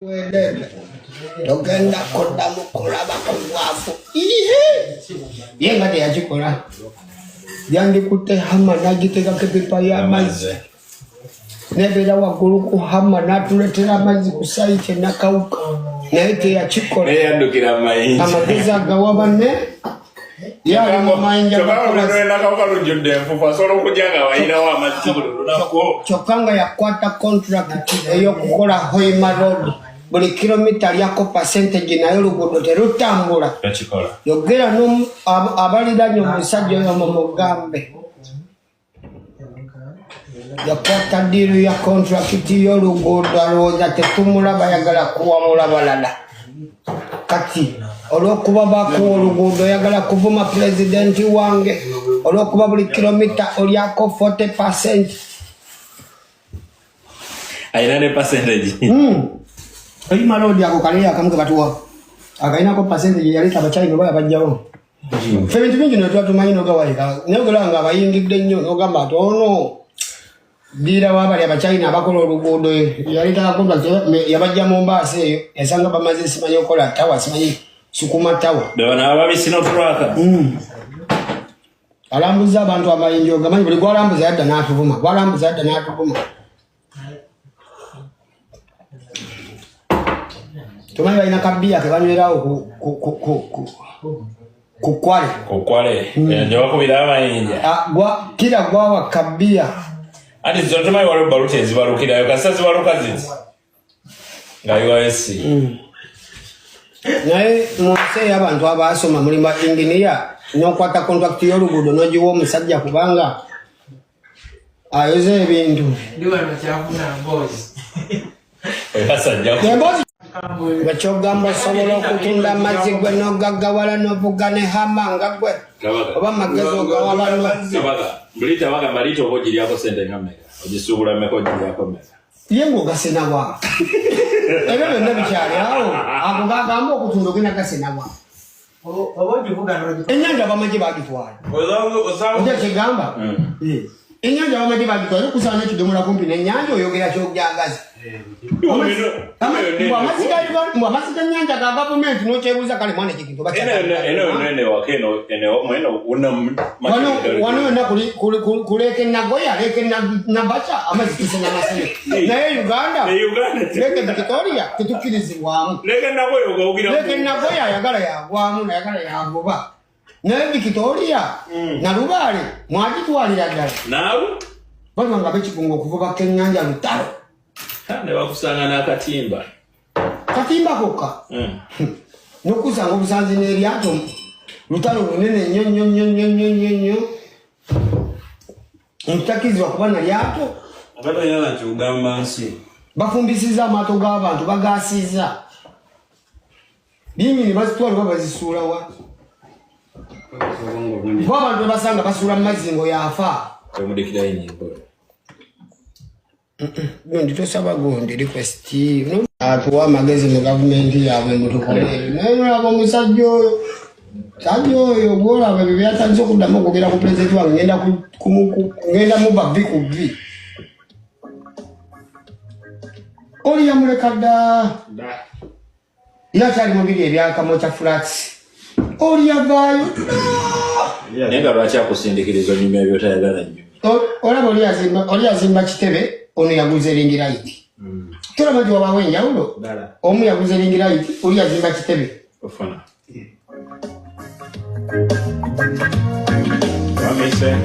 Wedembe togenda kuddamu kulaba ku bwavu. Ihe! Ye nga teyakikola, yandikutte hama n'agiteekako epipa y'amazzi nebeera waggulu ku hama n'atuleetera amazzi ku sayiti enakawuka, naye teyakikola. Naye yaddukira mu mayinja. Amagezi agawa banne, ye ali mu mayinja gakola. Nakawuka lujjudde enfufu, asobola okujja nga wayirawo amazzi buli lunaku. Kyokka nga yakwata contract ey'okukola Hoima Road, buli kilomita lyako percentage, naye oluguudo terutambula. Yakikola. Yogera abaliranye omusajja oyo mumugambe yakwata deal ya contract y'oluguudo, alowooza tetumulaba, ayagala kuwamula balala. Kati olwokuba bakuwa oluguudo, oyagala kuvuma pulezidenti wange olwokuba buli kilomita olyako 40%. Alina ne percentage. Hoima Road ako kaleyo akamu ke batuwa akalinako percentage, yaleeta abachina oba yabajjawo. Ffe ebintu bingi netuba tumanyi nogawalika, naye ogolaba nga abayingidde nnyo nogamba nti ono dealer wabali abachina abakola oluguudo, yaleeta contract yabajja mu mbaasa eyo, yasanga bamaze simanyi okukola tower, simanyi sukuma tower. Bano ababi Sinotruk. Alambuza abantu amayinja, ogamanyi buli gwalambuza yadda n'atuvuma, gwalambuza yadda n'atuvuma. Tomanyi balina kabiya ke banywerawo ku kwale. Kukwale gye bakubira amayinja. Ah, kira gwawa kabiya. Anti zo tumanyi waliwo baluti ezibalukirayo, kasita zibaluka ziti nga uis. Naye mu nsi ey'abantu abaasoma mulimu ba inginiya, n'okwata contract y'oluguudo n'ogiwa omusajja kubanga ayoza ebintu. Ndi wano kyafuna mboozi. Basajja. Emboozi bwekyogamba osobola okutunda amazzi gwe n'ogaggawala n'ovuga ne Hummer nga gwe oba amagezi ogawa banno. Kabaga bulita bagamba liita oba ogiryako sente nga mmeka, ogisuubula mmeka, ogiryako mmeka? Ye ng'ogasenawa? Ebyo byonna bikyali awo, ago gagamba okutunda ogenda gasenawa? Oba ogivuga n'ogi Ennyanja abamagye bagitwala. Ojja kyegamba ennyanja abamagye bagitwala, okusaba n'ekidomola kumpi n'ennyanja, oyogera kyogyagaza. Mbu amazzi g'ennyanja ga gavumenti, n'okyebuuza kale mwana ekikintu oba eno yonna eno ewaka eno eno eno wonna. Wano yonna ku Lake Nagoya, Lake Nabaca, amazzi tusena masene, naye Uganda Ne Uganda Lake Victoria tetukkirizibwamu. Lake Nagoya ogawugira. Lake Nagoya ayagala yagwamu, nayagala yagoba, naye Victoria Nalubaale mwagitwalira ddala. Naawe. Baba nga bekigunga okuvuba kenyanja lutalo. Ne bakusanga n'akatimba. Katimba kokka nokusanga obusanzi n'eryato lutalo lunene nnyo nnyo nnyo nnyo nnyo nnyo nnyo, ntutakkirizibwa kuba na lyato. Aba tolina nakyogamba nsi. Bafumbisiza amaato g'abantu, bagasiza binyini, bazitwala oba bazisuulawa? Kuba abantu bebasanga basuula mu mazzi ngo yafa. Omudikirayo enyimbo. Gundi tosaba gundi request atuwa amagezi mu gavumenti yaabwe mutukole, naye nolaba omusajja oyo, sajja oyo gwolaba ebyo byatandise okuddamu okwogera ku pulezidenti wange, ngenda ngenda muba vi ku vi oli yamuleka dda, ye akyali mubiri ebyakamokya flats, oli yavaayo. Naye nga lwaki akusindikiriza onyumya byotayagala nyumya? Olaba oli yazimba kitebe, ono yaguza ring light. Tolaba nti wabaawo enjawulo? Omu yaguza ring light, oli yazimba kitebe. Ofuna Wamise.